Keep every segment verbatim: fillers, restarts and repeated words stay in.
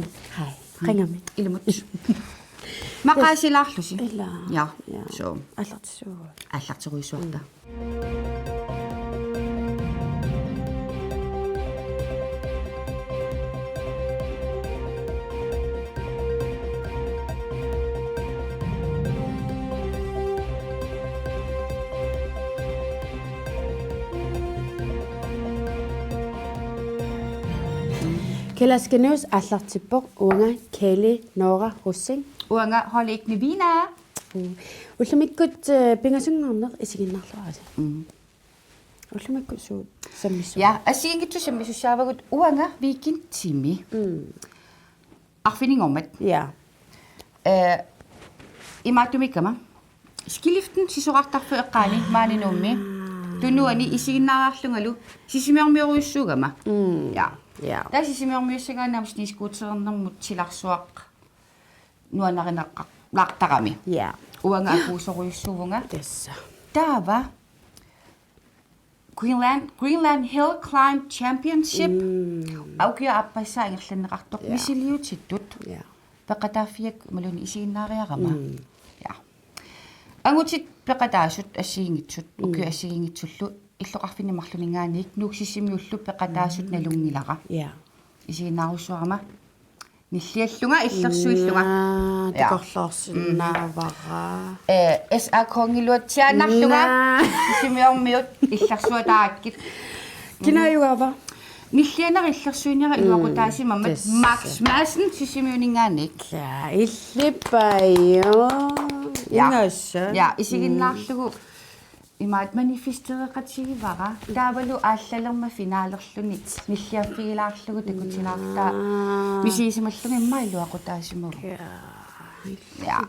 Hej. Ringami. Ilumut. Maqaasilaarlusi. Ila. Ja. Ja. So. Aallartissuugut. Aallarterujussuarta. Kalaskanius aallartippoq, uanga Kelly Nora Rosing. Uanga Holly Ignevina. Mm. Ullumikkut, eh, pingasunngorneq isiginnaarluarisi. Mm. Ullumikkut suut sammissuit? Ja, assigiinngitsut sammisussaavagut uanga weekendimi. Mm. Arfininngormat. Ja. Eh, imaattumikkama. Skiliften sisorartarfik eqqaani maani Nuummi. Tunuani isiginnaariarlungalu sisimiormiorujussuugama. Mm. Ja. Ja. Taava sisimiormiussagaanni aamma sniiskuuterinermut silarsuaq nuannarineqartarami. Ja. Uanga akuusorujussuuvunga. Tassa. Taava Greenland, Greenland Hill Climb Championship. Mm. Ukioq aappassaa ingerlanneqartoq. Ja. Misiliutitut. Ja. Peqataaffiat imaluunniit isiginnaariarama. Mm. Ja. Angutit peqataasut assigiinngitsut, mm, ukiut assigiinngitsullu illoqarfinni marlunninngaanniit Nuuk Sisimiullu peqataasut, mm, nalunngilara. Ja. Isiginnaarujussuarama. Nilliallunga, illersuillunga. Naa, ja, takorloorsinnaavara. Mm. Eh, S A K-ngiluatsiaannarlunga. Naa. Sisimiormiut illersuataakkit. Kinaajugaava? Nillianera illersuiniara, mm, iluaqutaasimammat. Tassa. Max Madsen Sisimiuninngaanniit. Ja, illippaa jo. Ja. Ingassa. Ja, isiginnaarlugu. Mm. Imaat manifestereqatigivara. Taavalu aallalermat finalerluni nilliaffigilaarlugu takutilaartaa. Aa. Misigisimallunga immaqa iluaqutaasimavoq. Ja. Ja.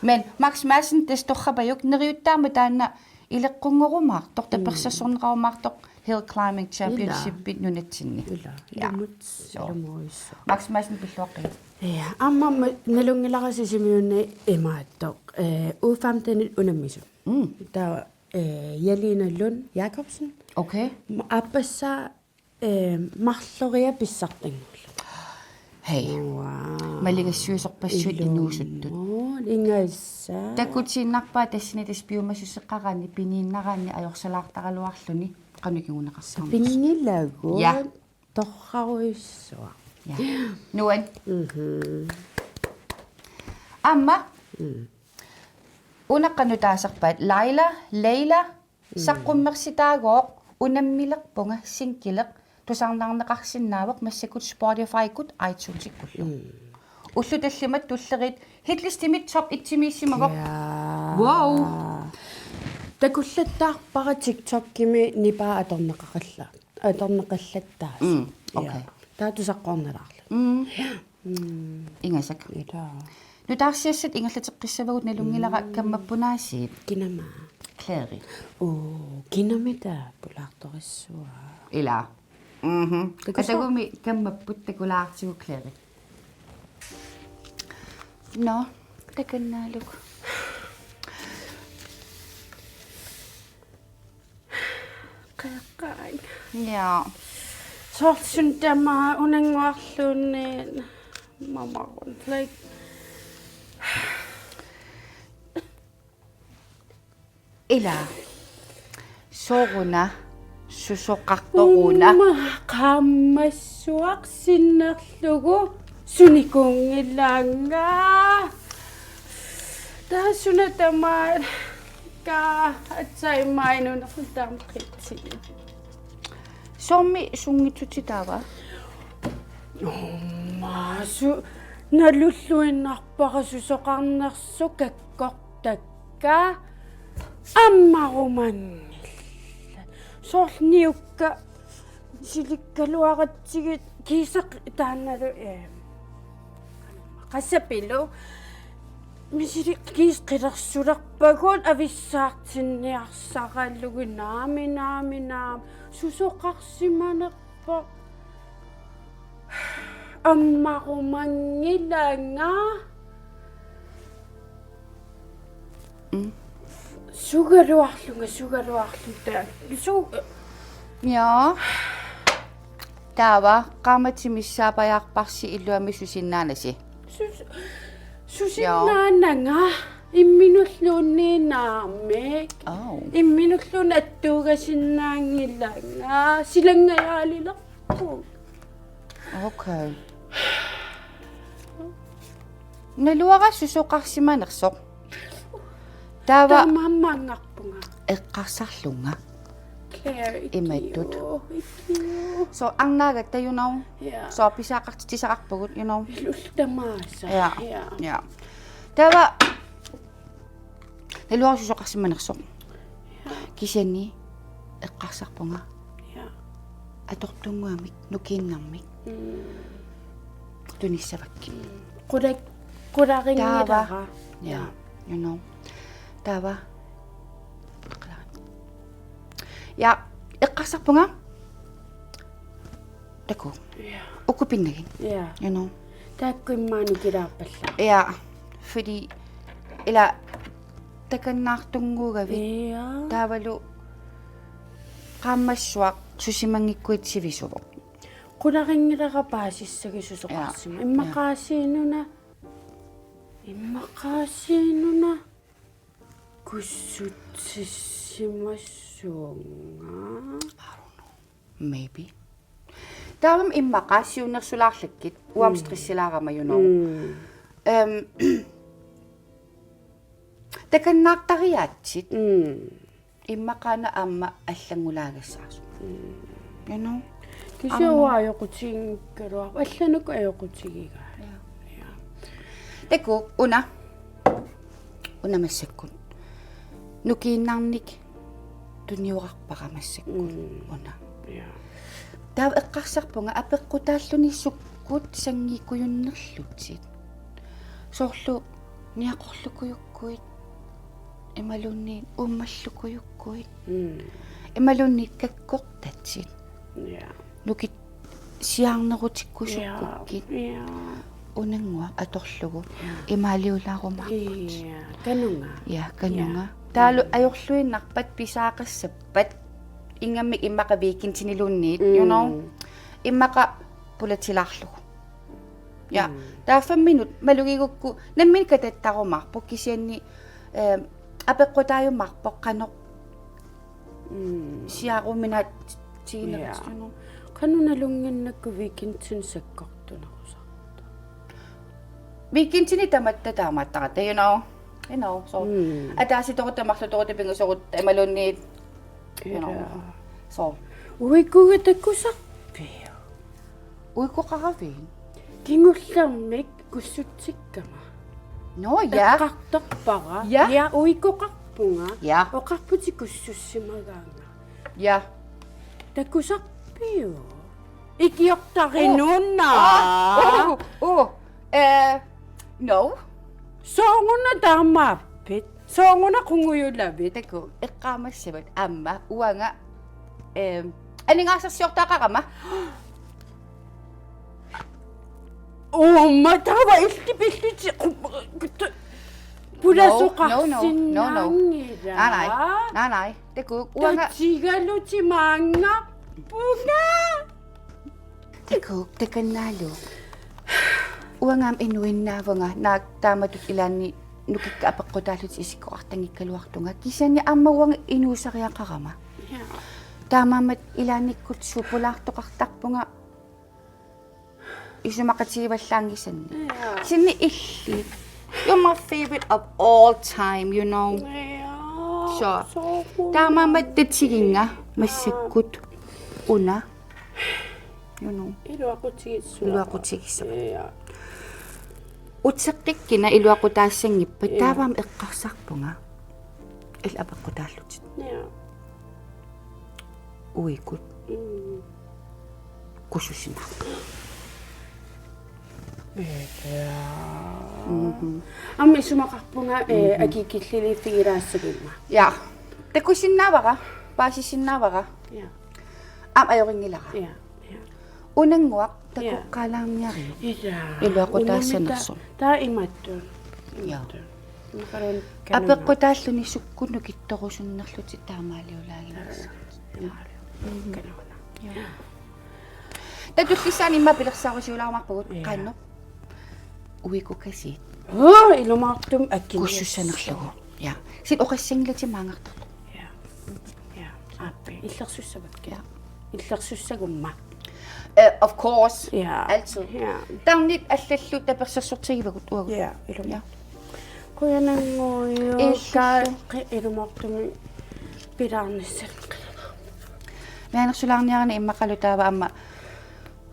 Men Max Madsen tassa torrapajuk, neriuttaammat taanna ileqqunngorumaartoq, mm, tapersersorneqarumaartoq Hill Climbing Championship-ip nunatsinni. Ila. Ja. Ilumut. So. Ilumut. Max Madsen pilluaqqi. Ja, aamma ma-, nalunngilara Sisimiuni imaattoq. Eh, U femten-it unammisut. Mm. Taava, eh, Jelena Lund Jacobsen. Okay. Ma-, aappassaa, eh, marloriarluni pissartanngorluni. Hej. Wow. Maligassiusorpassuit inuusuttut. Ilumut, ingassa. Takutiinnarpaa tassani tassa piumasusseqaraanni piniinnaraanni ajorsalaartaraluarluni qanoq kinguneqartarnersoq. Pinngilagut. Ja. Torrarujussuaq. Ja. Nuan. Mhm. Aamma. Mm. Una qanoq taasarpaat, Laila, Leila, mm, saqqummersitaagooq Unammilerpunga singileq tusarnaarneqarsinnaavoq massakkut Spotifykut iTunesikkullu. Mm. Ullut tallimat tulliit hitlistimit top et-imiissimavoq. Ja. Wow. Takullattaarpara TikTokimi nipaa atorneqaqalla-, atorneqallattaasut. Mm, okay. Ja. Taava tusaqqoornalaarluni. Mm. Mm. Ingasak. Ila. Nutaarsiassat ingerlateqqissavagut, nalunngilara, mm, kammappunaasit. Kinama? Clary. Oo, kinamita pulaartorissuaa. Ila. Mhm. Takusa-, atagumi kammapput takulaartigu Clary. Nå, takannaalugu. Qeqqaanga. Ja. Soorlu suna tamaat unannguarluunniit mamarun. Like. Ila. Sooruna, susoqartoruna. Umma qaammassuaq sinnerlugu sunikuunngilaanga. Taava suna tamaat ka atsai mainuna taama qitsi. Soormi sunngitsutitaava? Umma su-, nalulluinnarpara susoqarnersoq kakkortakka ammarumanngillat. Soorlu niukka silikkaluaratsigit kiisaq taannalu, eh, qasapilu. Misili kiis qilersulerpagut avissaartinniarsaralugu naami, naami, naami. Susoqarsimanerpa ammarumanngilanga. Mm. Sugaluarlunga, sugaluarlunga. Su-, ja. Taava qaammatit missaappajaarparsi illuammi susinnaanasi. Sus-, susinnaananga imminulluunniit naamik. Oh. Imminulluunniit attuugasinnaanngilanga. Silanngajaalilerput. Okay. Naluara susoqarsimanersoq. Taava taamaammangarpunga. Eqqarsarlunga. Claire, imattut. Ikkio, ikkio. So, arnaagatta, you know. Ja. So, pisaqartitsisaqarpugut, you know. Ilullu tamaasa. Ja. Ja. Ja. Taava naluara susoqarsimanersoq. Ja. Kisianni eqqarsarpunga. Ja. Atortunnguamik, nukiinnarmik. Mm. Tunissavakkit. Mm. Qulak-, qularinngilara. Taava. Ja. Ja. You know. Taava. Ja, eqqarsarpunga. Takuuk. Ja. Uku pinnagit. Ja. You know. Taakku immaqa nukilaarpallaaq. Ja. Fordi, ila takannaartunnguugavit. Ja. Taavalu qaammassuaq susimanngikkuit sivisuvoq. Qularinngilara paasissagit susoqarsimasoq. Ja. Immaqaasiinuna. Immaqaasiinuna. Kussutsissimasunga. I don't know. Maybe. Taavami immaqa siunnersulaarlakkit, uanga Mm. stressilaarama, you know. Mm. Øhm, takannaartariaatsit. Mm. Immaqaana aamma allanngulaagassaasoq. Mm. You know? Kisianni aamma uanga ajoqutiginngikkaluarpoq, allanukua ajoqutigigaa. Ja. Ja. Takuuk, una. Una massakkut. Nukiinnarnik tuniorarpara massakkut. Mm. Una. Ja. Taava eqqarsarpunga apeqqutaalluni sukkut sanngiikkujunnerlutit. Soorlu niaqorlukujukkuit. Imaluunniit uummallukujukkuit. Mm. Imaluunniit kakkortatit. Ja. Nukit siaarnerutikkusukkukkit. Ja. Ja. Unannguaq atorlugu. Ja. Imaaliulaarumaarput. Ja. Kanunga. Ja, kanunga. Ja. Taavalu ajorluinnarpat pisaaqassappat. Ingammik immaqa weekendiniluunniit, you know. Mm. Immaqa pulatilaarlugu. Ja, mm. Taava fem minut malugigukku nammineq katattarumaarpoq kisianni, øhm, apeqqutaajumaarpoq qanoq Mm. siaruminaatigineqartigu. Ja. Qanoq nalunnginnakku weekendini sakkortunerusartoq. Weekendini tamatta taamaattaratta, you know. You know, so. Mm. Ataasitorutta, marlutorutta, pingasorutta, imaluunniit, you know. Ja. So. Uikuuga takusarpiuk? Uikoqaraviuk? Kingullermik kussutsikkama. Nå, ja. Eqqartorpara. Ja. Ja, uikoqarpunga. Ja. Oqarputit kussussimagaannga. Ja. Takusarpiuk? Ikiortarinuunna. Oh, oh, oh, eh, no. Sooruna taamaappit? Sooruna qungujulavit? Takuuk, eqqaamassavat aamma uanga, ehm, aningaasarsiortaqarama. Uuma taava illit pillutit qu-, qu-, pulasoqarsinnaanngilaq. No, no, no, no. Naa, naa. Naa, naa. Takuuk, uanga. Tatigalutit maanngarpunga. Takuuk, takannaalu. Uanga aamma inuinnaavunga, naak taamatut ilaanni nukikka apeqqutaallutik isikkoqartanngikkaluartunga. Kisianni aamma uanga inuusariaqarama. Ja. Taamaammat ilaannikkut supulaartoqartarpunga isumaqatigivallaanngisannik. Ja. Kisianni illit. You're my favorite of all time, you know. Ja. So, so cool. Taamaammat tatiginnga massakkut una. You know. Iluaqutigissavara. Iluaqutigissavara. Ja. Uteqqikkina iluaqutaassanngippat, ja, taava aamma eqqarsarpunga. Illit apeqqutaallutit. Ja. Uikut. Mm. Kussusima. Ja. Mhm. Aamma isumaqarpunga, eh, mhm, akiikilliliiffigilaassagimma. Ja. Takusinnaavara, paasisinnaavara. Ja. Aamma ajorinngilanga. Ja. Ja. Unannguaq, ja, takoqqaalaarniariuk. Ilaa. Iluaqutaassanersoq. Unammita-, taava imatut. Ja. Imatut. Imaluunniit kanunga. Apeqqutaalluni sukkut nukittorusunnerlutit taamaaliulaaginnassavat. Ja. Imaluunniit. Mhm. Kanunga. Ja. Tullissaani immaqa pilersaarusiulaarumaarpugut. Ja. Qanoq uikukasiit. Ilumoortumik akilias. Kussussanerlugu. Ja. Sit oqassanngilatit maangartartoq. Ja. Ja. Aappi. Illersussavakka. Ja. Illersussagumma. Eh, of course. Ja. Altid. Ja. Tarnit allallu tapersersortigivagut uagut. Ja, ilumut. Ja. Qujanannguaq. Illu. Ka-, qi-, ilumoortumik pilaarnissat. Mianersulaarniarina immaqalu taava aamma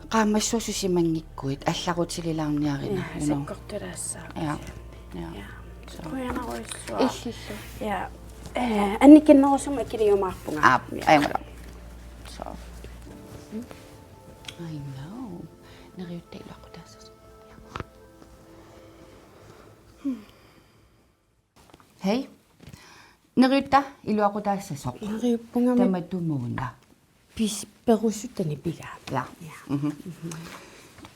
qaammassuususimanngikkuit allarutililaarniarina. Ja, you know. Sakkortulaassaaq. Ja. Ja. Ja. So. Qujanarujussuaq. Illillu. Ja. Eh, annikinnerusumik akiliumaarpunga. Aap, ja. Ajunngilaq. So. I know. Neriuttaq iluaqutaassasoq. Hej. Neriuttaq iluaqutaassasoq. Neriuppunga. Tamatumuuna. Pis-, perusuttani pigaat. Ja. Ja. Mhm.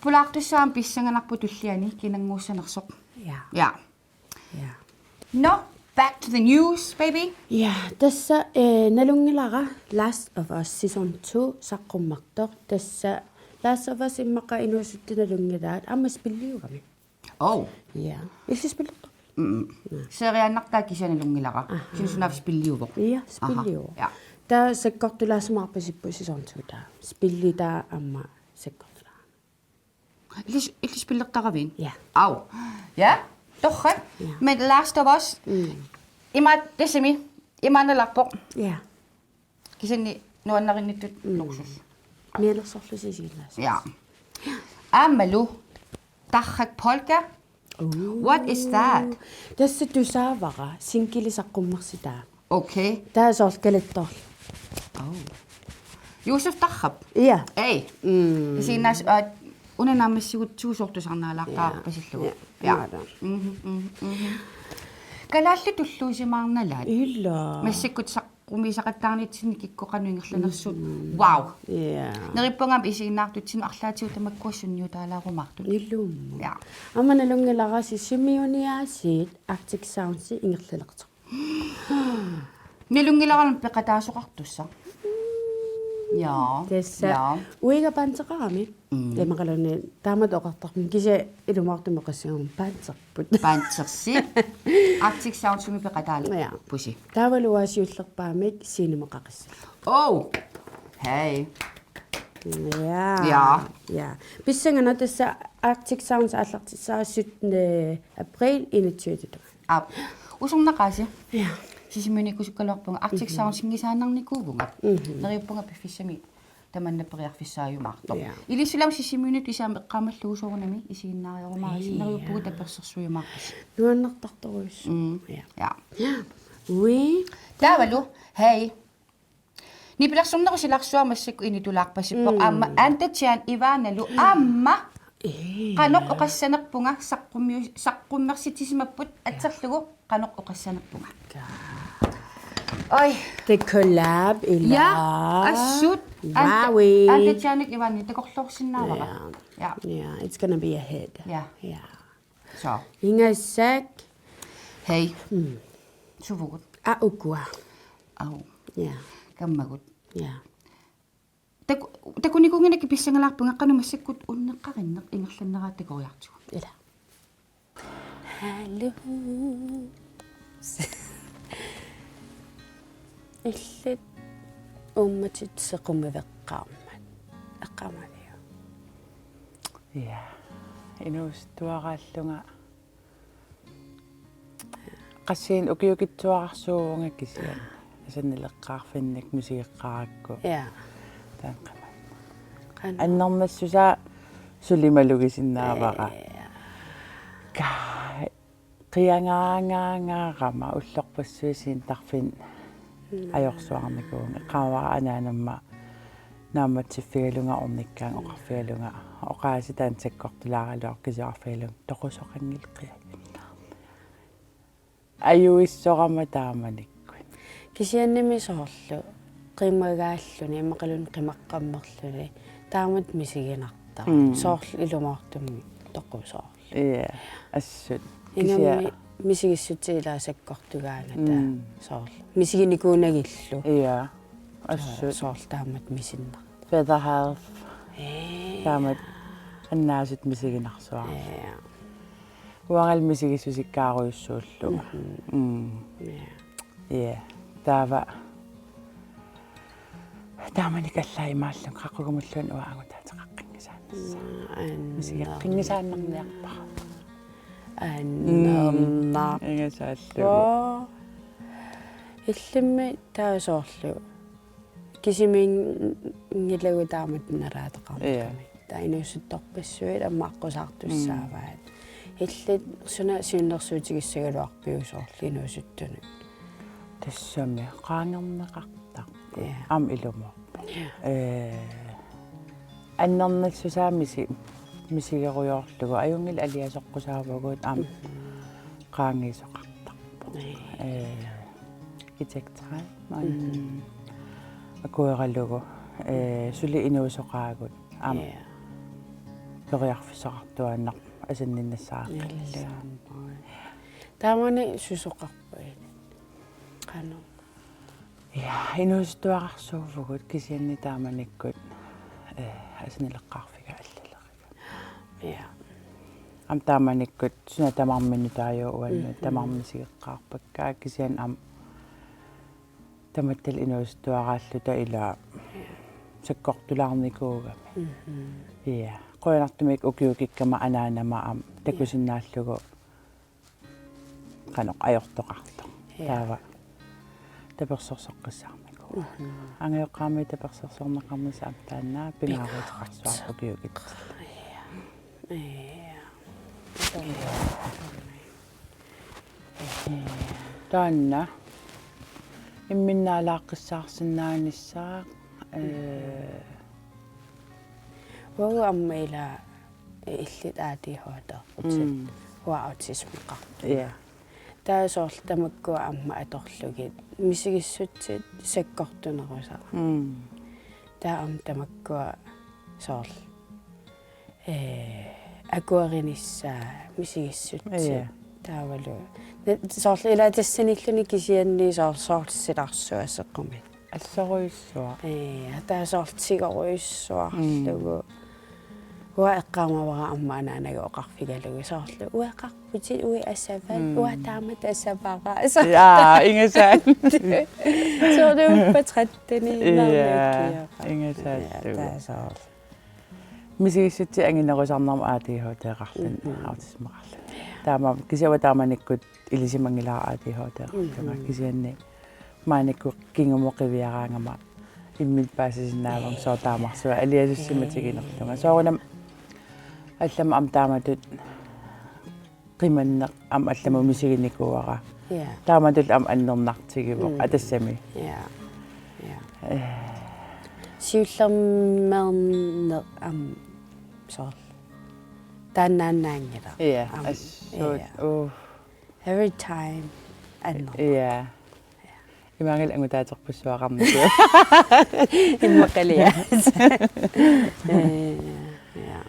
Pulaartussaammat pissanganarpoq tulliani kinannguussanersoq. Ja. Ja. Ja. Nå, back to the news, baby. Ja, tassa, eh, nalunngilara Last of Us season two saqqummertoq. Tassa Last of Us immaqa inuusuttut nalunngilaat aamma spilliugami. Oh. Ja. Illit spillertoq? Mm. Seriaannartaa kisianni nalunngilara. Aha. Kisianni sunaaffa spilliuvoq. Ja, spilliuvoq. Aha. Ja. Taava sakkortulaassumaarpasipput season two taava. Spilli taava aamma sakkortulaarami. Illit, illit spillertaraviuk? Ja. Au. Ja. Torrak. Ja. Men Last of Us. Mm. Ima tassami. Imaannaalaarpoq. Ja. Kisianni nuannarinnittut. Mm. Luksus. Mianersorlusi isiginnaassuseq. Ja. Aammalu Tarrak Polka. Ooh. What is that? Tassa tusaavara single saqqummersitaa. Okay. Taava soorlu kalattorlugu. Oh. Josef Tarrak. Ja. Ei. Mm. Isiginnaas-, aa, una naammassigutsigu soorlu tusarnaalaartariaqarpasillugu. Ja. Ja. Ja. Mhm, mhm, mhm. Kalaallit tulluusimaarnalaat. Ilaa. Massakkut saq- qummisaqattaarnitsinni kikkut qanoq ingerlanersut. Mm. Wow. Ja. Neriuppunga aamma isiginnaartutsinnut arlaatigut tamakkua sunniutaalaarumaartut. Ilumut. Ja. Aamma nalunngilara Sisimiuniaasiit Arctic Sounds ingerlalersoq. Nalunngilara aamma peqataasoqartussaq. Ja. Tassa. Ja. Uiga bandeqarami. Mm. Immaqaluunniit taamatut oqartarpunga kisianni ilumoortumik oqassaanga banderput. Bandersi. Arctic Soundsimi peqataal-, ja, pusi. Taavalu uanga siullerpaamik scenemik qaqissallugu. Oh! Hey. Ja. Ja. Ja. Pissanganaq tassa Arctic Sounds aallartissaaq syttende april enogtyve. Aap. Usornaqaasi. Ja. Sisimiuniikkusukkaluarpunga Arctic, mhm, Soundsinngisaannarnikuuvunga. Mhm. Neriuppunga piffissami tamanna periarfissaajumaartoq. Ja. Ilissi ilami Sisimiunut kisianni eqqaamallugu soorunami isiginnaariarumaarisi. Ja. Neriuppugut tapersersuijumaartusi. Nuannertartorujussuuvoq. Mm. Ja. Ja. Ja. Ui. Taavalu, hej. Nipilersornerup silarsuaa massakkut initulaarpasippoq. Mm. Aamma Anta Chan Ivanalu aamma. Ee. Qanoq oqassanerpunga saqqummiu-, saqqummersitsisimapput, ja, atserlugu. Qanoq oqassanerpunga. Oi. The collab, ilaa. Ja, assut. Ante-, Wowie. Ante Janik Ivani, takorloorsinnaavara. Ja. Ja. Ja, it's gonna be a hit. Ja. Ja. So. Ingassak. Hej. Mm. Suvugut. Aa, ukua. Au. Ja. Kammagut. Ja. Taku-, takunikuunnginnakku pissangalaarpunga qanoq massakkut unneqqarinneq ingerlanneraa takoriartigu. Ila. Hallo. Illit uummatit sequmiveqqaarmat. Eqqaamaviuk? Ja. Inuusuttuaraallunga. Qassiin ukiukitsuararsuuvunga kisianni. Asannileqqaarfinnik misigeqqaarakku. Ja. Taanqaman. Qan- Annermassusaa suli malugisinnaavara. Ja. Ka-, qiangaangaangaarama ullorpassuit sinnarfin, mm, ajorsuarnikuuvunga. Eqqaamavara anaanama naammatsiffigalunga ornikkaanga, oqarfigalunga oqaasii taanna sakkortulaaraluarpoq kisianni oqarfigalunga toqusoqanngilaq qiangaangaarama. Ajuissorama taamanikkut. Kisiannimi soorlu qimagaalluni, immaqaluunniit qimaqqammerluni, taamatut misiginartarpoq. Mm. Soorlu ilumoortumik toqusoorluni. Ja, assut. Ingammik kisianni misigissutsit ilaa sakkortugaangata. Mm. Soorlu misiginikuunagillu. Ja, assut. Soorlu taamatut misinnartarpoq. Feather health. Taamatut annaasutut misiginarsuarlunga. Uangali misigissusikkaarujussuullugu. Mm. Ja. Taava taamanikkut allaat imaallunga qaqugumulluunniit uanga angutaateqaqqinnisaannassaanga. Misigeqqinnisaannarniarpara. Annernar. Ingasaallugu. Illimmi taava soorlu kisimiinngilagut taamatut nalaataqarnikkami. Taava inuusuttorpassuit aamma aqqusaartussaavaat. Illit suna siunnersuutigissagaluarpiuk soorlu inuusuttunut? Tassami qaangerneqartarpoq. Aamma ilumoorpoq. Ee, annernassusaa misi-, misigerujoorlugu. Ajunngilaq aliasoqqusaavagut aamma qaangiisoqartarpoq. Ee, Etiketteq maani akueralugu, ee, suli inuusoqaagut aamma periarfissaqartuaannarpoq asanninnassaqarnissaa. Taamani susoqarputit? Qanoq? Ja, inuusuttuararsuuvugut kisianni taamanikkut, ee, asanileqqaarfiga allaleriga. Ja. Aamma taamanikkut suna tamarmi nutaajuvoq uannut, tamarmi misigeqqaarpakka kisianni aamma tamattalu inuusuttuaraalluta ila sakkortulaarnikuugami. Ja. Qujanartumik ukiukikkama anaanama aamma takusinnaallugu qanoq ajortoqartoq. Taava tapersersoqqissaarnikuuara. Angajoqqaami tapersersorneqarnissaq aamma taanna pingaaruteqarsuarpoq ukiukitsillugu. Taanna imminnut naalaaqqissaarsinnaanissaa, ee, uagut aamma ila illit A D H D-rputit. Mm. Uanga autismeqarpunga. Ja. Taava soorlu tamakkua aamma atorlugit misigissutsit sakkortunerusarput. Mm. Taava aamma tamakkua soorlu, ee, akuerinissaa misigissutsit. Ja. Taavalu. Ne-, soorlu ila tassanilluni kisianni soor-, soorlu silarsuaq sequmit. Assorujussuaq. Ee, taava soorlu tigorujussuarlugu. Mm. Uanga eqqaamavara aamma anaanaga oqarfigalugu soorlu: Ueqarputit, uiassavaat, mm, uanga taamatut assavara. Ja, ingasaat. Soorlu uuppa tretteniinnarmi. Ja, akiara. Ingasaat. Ja, taava soorlu. Misigissutsit anginerusarnermut A D H D-qarluni, mm, autismeqarluni. Taama kisianni taamanikkut ilisimanngilara A D H D-qarlunga, mm, kisianni maanikkut kingumut qiviaraangama imminut paasisinnaavunga, ja, soorlu taamarsuaq aliasussimatiginerlunga. Soorunami allamut aamma taamatut qimanneq aamma allamut misiginikuuara. Ja. Taamatullu aamma annernartigivoq, mm, atassami. Ja. Ja. Ee. Siullermeerneq aamma soorlu taannaannaanngilaq. Ja, aamma, assut. Ja. Uh. Every time annerpoq. Ja. Imaanngilaq angutaaterpassuaqarnikuuvoq. Immaqalia. Ee, ja.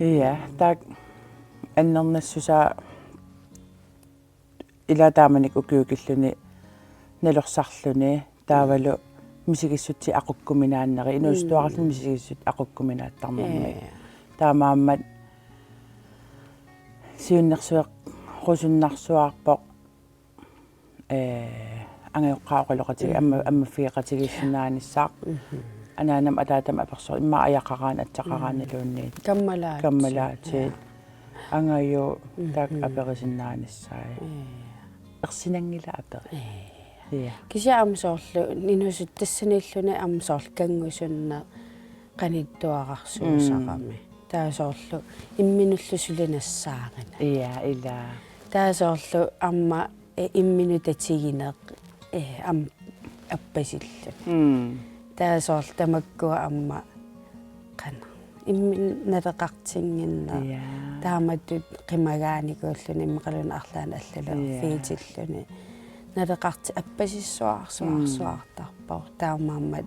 Ja, taakku annernassusaa ila taamanikkut ukiukilluni nalorsarluni taavalu misigissutsit aqukkuminaannerit, inuusuttuararluni, mm, misigissutsit aqukkuminaattarnermik. Ee. Taamaammat siunnersueqqusunnarsuarpoq, ee, angajoqqaat oqaloqatigiit, mm, amma-, ammaffigeqatigiissinnaanissaq. Mhm. Anaanama ataatama apersoor-, immaqa ajaqaraanni, atsaqaraanniluunniit. Mm. Kammalaatit. Kammalaatit. Ja. Angaju, mhm, taakku aperisinnaanissaat. Ja. Ersinanngilaq aperi. Ja. Ja. Kisianni aamma soorlu inuusuttussaniilluni aamma soorlu kanngusunneq qanittuararsuusarami. Mm. Taava soorlu imminullu suli nassaarineq. Ja, ila. Taava soorlu aamma, ee, imminut tatigineq, ee, aamma appasilluni. Mm. Taava soorlu tamakkua aamma qanoq imminut naleqartinnginneq. Ja. Taamatut qimagaanikuulluni immaqaluunniit arlaannik allalerfiitilluni. Ja. Naleqarti-, appasissuarsuarsuartarpoq. Mm. Taamaammat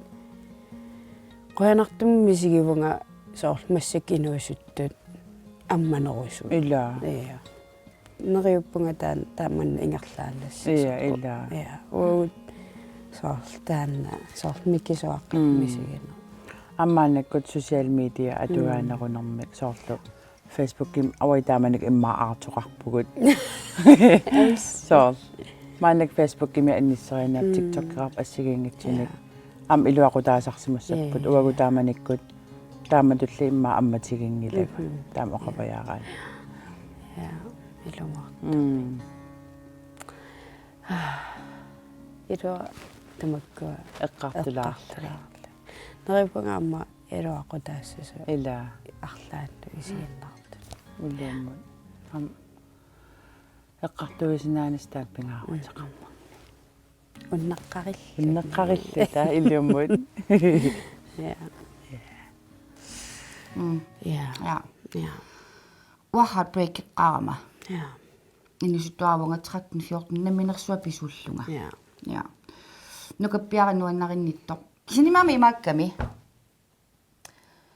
qujanartumik misigivunga soorlu massakkut inuusuttut ammanerusukkut. Ila. Ja. Neriuppunga taan-, tamanna ingerlaannassasoq. Ja, ila. Ja, uagut soorlu taanna, soorlu mikisuaqqat, mm, misigineq. Aamma maannakkut social media atuaanerunermik soorlu Facebookimi uagut taamanikkut immaqa aartoqarpugut. Soorlu. Maannakkut Facebookimi annissereerneq, TikTokerput assigiinngitsunik. Aamma iluaqutaasarsimassapput. Uagut taamanikkut taamatulli immaqa ammatiginngilagut. Taama oqapajaaraat. Ja, ilumoortumik. Mm. Ilua tamakkua eqqartulaarlugit. Neriuppunga aamma iluaqutaassasoq. Ila. Arlaannut isiginnaartut. Ilumut. Aamma eqqartuisinnaanissaq taama pingaaruteqarpoq. Unneqqarilluni. Unneqqarilluni taava ilumut. Ja. Mm. Ja. Ja. Ja. Uanga heartbreakeqqaarama. Ja. Inuusuttuararsuuvunga tretten fjorten namminersuaq pisuullunga. Ja. Ja. Nukappiaraq nuannarinnittoq. Kisianni aamma imaakkami.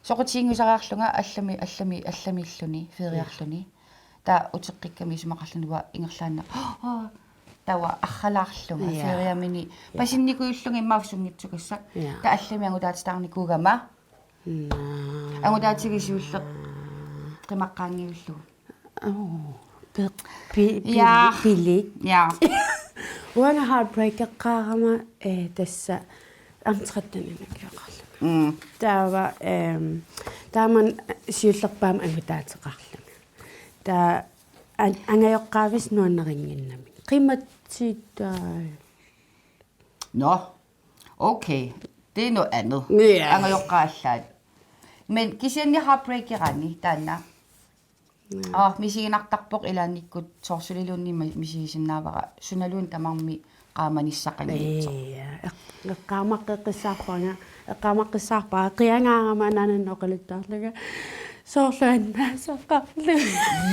Soqutiginngusariarlunga allami, allami, allamiilluni, feriarluni. Taava uteqqikkami isumaqarluni uanga ingerlaannaq. Taava arralaarlunga, ja, feriamini. Ja. Pasinnikuullunga immaqa sunngitsukassaq. Ja. Taava allami angutaatitaarnikuugama. Naa. Angutaatigisut siulleq qimaqqaanngivillugu. Oh, pi-, pi-, pi-, ja, pilik. Ja. Uanga heartbreakeqqaarama, eh, tassa aamma tretten-inik akioqarlunga. Mm. Taava, ehm, taamani siullerpaamik angutaateqarlunga. Taava an-, angajoqqaavisa nuannarinnginnamik. Qimatsitai. Nå, okay. Det er noget andet. Ja. Angajoqqaalaat. Men kisianni heartbreakerani taanna. Ja. Aa, misiginartarpoq ilaannikkut soorlu suliluunniit mi-, misigisinnaavara sunaluunniit tamarmi qaamanissaqanngitsoq. Ja. Eq-, eqqaamaqqeqqissaarpara, eqqaamaqqissaarpara, qiangaarama anaanannut oqaluttuarlunga. Soorlu annaasaqarlunga.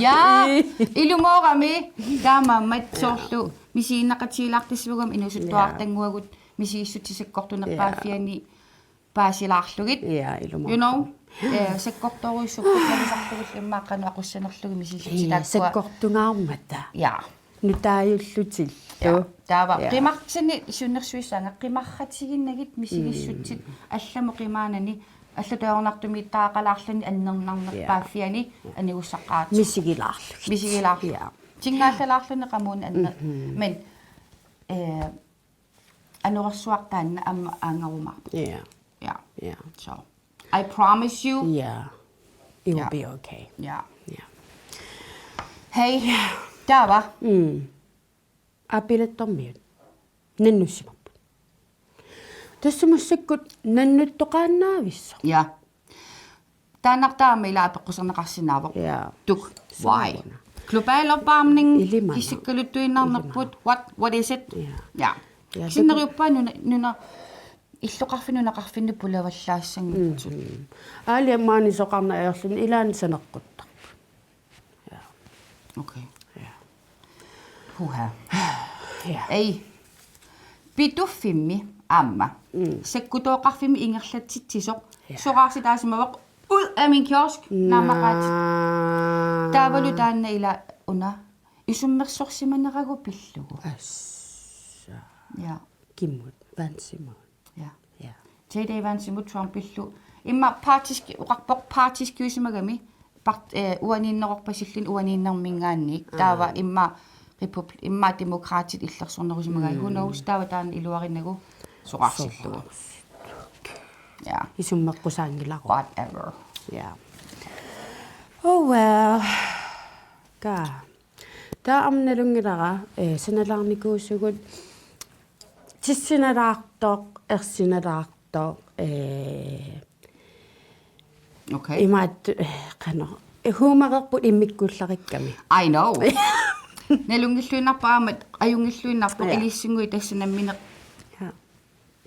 Ja, ilumoorami, taamaammat soorlu misiginnaqatigilaartissivugut inuusuttuararsuugut misigissutsit sakkortunerpaaffianni paasilaarlugit. Ja, ilumoorami. You know? Eh, sakkortoorujussuupput nalusarlugit immaqa qanoq aqussanerlugit misigissutsit. Ja, taakkua sakkortungaarmata. Ja. Nutaajullutillu. Ja. Taava. Ja. Qimartini sunnersuissaanga qimarratiginnagit misigissutsit, mm, allamut qimaanani allatut ajornartumik taaqalaarluni annernarnerpaaffiani, ja, anigussaqaat. Misigilaarlugit. Misigilaarlugit. Ja. Tingaallalaarluni qamuuna anner-, mhm, men, eh, anorersuaq taanna aamma aangarumaarpoq. Ja. Ja. Ja. So, I promise you. Ja. It will, ja, be okay. Ja. Ja. Hej. Ja. Taava. Mm. Aapilattormiut. Nannussimapput. Tassa massakkut nannuttoqaannaavissoq. Ja. Taannartaa aamma ila apeqquserneqarsinnaavoq. Ja. Tuk. Why? Sooruna. Global opvarmning, ilimana, kissakkaluttuinnarnerput, ilimana, what, what is it? Ja. Ja. Ja, kisianni neriuppunga nuna, nuna, illoqarfinni nunaqarfinni pulavallaassanngitsut. Mhm. Aali aamma maani soqarneq ajorluni ilaanni saneqquttarput. Ja. Okay. Ja. Puha. Ja. Ei. Pituffimmi aamma. Mm. Sakkutooqarfimmi ingerlatsitsisoq. Ja. Soraarsi taasimavoq: Ud af min kiosk, naamaqaatit. Naa. Taavalu taanna ila una isummersorsimaneragu pillugu. Assa. Ja. Kimmut, Vansimut. Ja. Ja. J D Vansimut Trumpillu. Immaqa partiski-, oqarpoq partiskiusimagami. Part-, eh, uaniinnerorpasilluni uaniinnermiingaanniit. Aa. Taava immaqa repub-, immaqa demokraatit illersornerusimagaat. Mm. Who knows? Taava taanna iluarinagu soraarsillugu. Soraarsi-. Ja. Isummeqqusaanngilagut. Whatever. Ja. Oh well. Ka. Taava aamma nalunngilara, eh, sanalaarnikuusugut, tissinalaartoq, ersinalaartoq, eh, okay. Imaat, eh, qanoq, eh, huumareerput immikkuullarikkami. I know. Nalunngilluinnarpoq aamma, ajunngilluinnarpoq, ja, ilissinnguit tassa nammineq. Ja.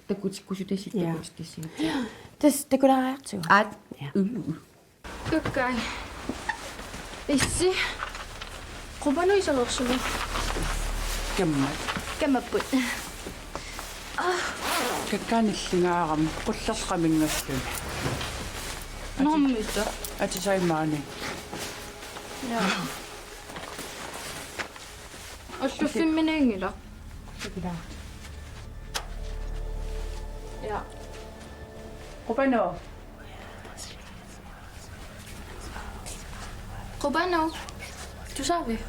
Takutikkusutaassi, ja, takutikkassi. Tassa takulaariartigu. Aat. Ja. Mm. Kakkaak. Issi. Qupanut iserorsugut. Kammat. Kammapput. Kakkaak nallinngaarami qulleq qaminngalluni. Normita. Atisai maani. Ja. Ulluffimminniinngilaq. Ja. Qupanut. Qupanu. Tusaavi?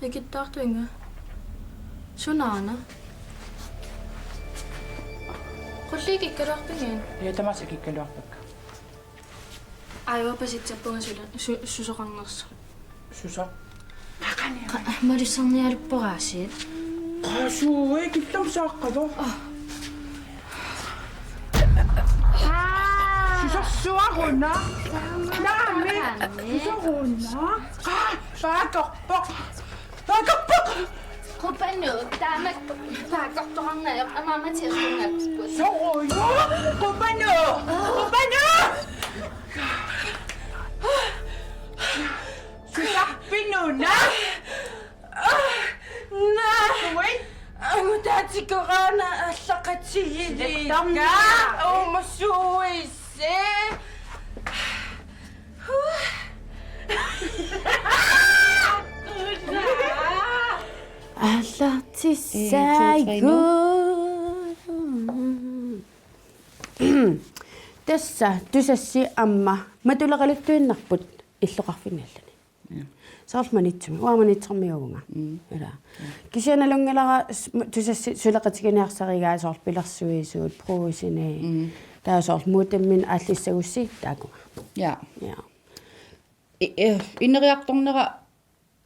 Ikittaartuinga. Sunaana? Qulliit ikikkaluarpigiit? Ja, tamaasa ikikkaluarpakka. Aajua, pasitsappunga sula, su-, susoqarnersoq. Susoq. Qa-, malissarnialerpoq aasiit. Qaa, suui, killormut saaqqavoq. Susorsuaq una. Naamik. Susoq una. Qaa, paakorpoq. Paakorpoq. Qupanu, taamak paakortoqarnagit, aamma Mathias tungapput. Suui. Qupanu. Qupanu. Susarpit una? Naa. Uit? Angutaatikoraana allaqatigiilikka. Uuma suuissi. Aallartissaagut. Tassa Tusassi aamma matuleqaluttuinnarput illoqarfinni allani. Ja. Soorlu Maniitsumi, uanga Maniitsormiuuvunga. Mm. Ila. Ja. Kisianni nalunngilara s-, m-, Tusassi suleqatiginiarsarigaa soorlu pilersuisuut, Brugseni. Mm. Taava soorlu Modemini aallissagussi taakkua. Ja. Ja. I-, eh, ineriartornera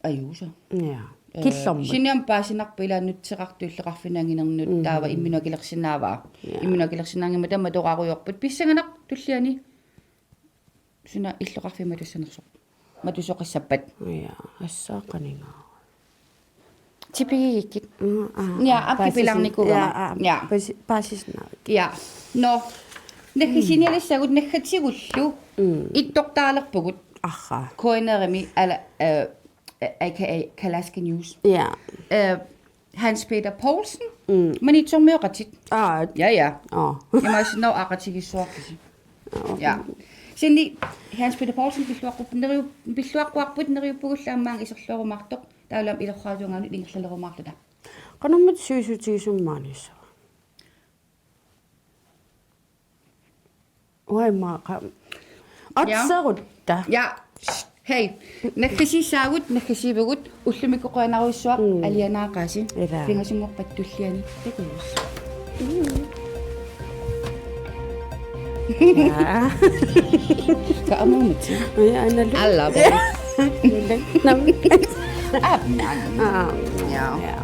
ajuusa. Ja. Eh, killormut. Siniamut paasinarpoq ilaa nutseqartut illoqarfinnut anginernut. Mhm. Taava imminut akilersinnaavaa. Ja. Imminut akilersinnaanngimmat taama toqarujoorput. Pissanganaq tulliani suna illoqarfiit matussanersoq. Matusoqassappat. Ja, assaaqqaniga. Tipigigikkit. Mm, aa, ja, aa, aap, paasisin-, kipilaarnikuugama. Ja, aa, ja. Paasi-, paasisinnaavik. Ja. Nå, naggasiinialassagut naggatigullu. Mm. Ittortaalerpugut. Aha. K N R-imi ala, øh, A K A Kalaske News. Ja. Øh, Hans Peter Poulsen. Mm. Maniitsormioqatit. Aa. Ja, ja. Aa. Imaassinnaavoq aqatigiissuaqqisi. Aa. Ja. Sini Hans Peter Poulsen pilluaqquppoq neriu-, pilluaqquarput neriuppugullu aamma iserluarumaartoq. Taavalu aamma ilorraatuungaanut ingerlalerumaarluta. Qanormita suisuutigisumik maaniissava? Uaimmaa qa-, ja. Atserutta. Ja. Hej. Naggasiissaagut, naggasiivugut, ullumikkut qujanarujussuaq. Mm. Alianaaqaasi. Ila. Pingasunngorpat tulliani. Takuss. Mm. Ja. Ka amuumut. Ja, analu. Alla, baba. Nam. Aap, naan. Aa, ja. Ja.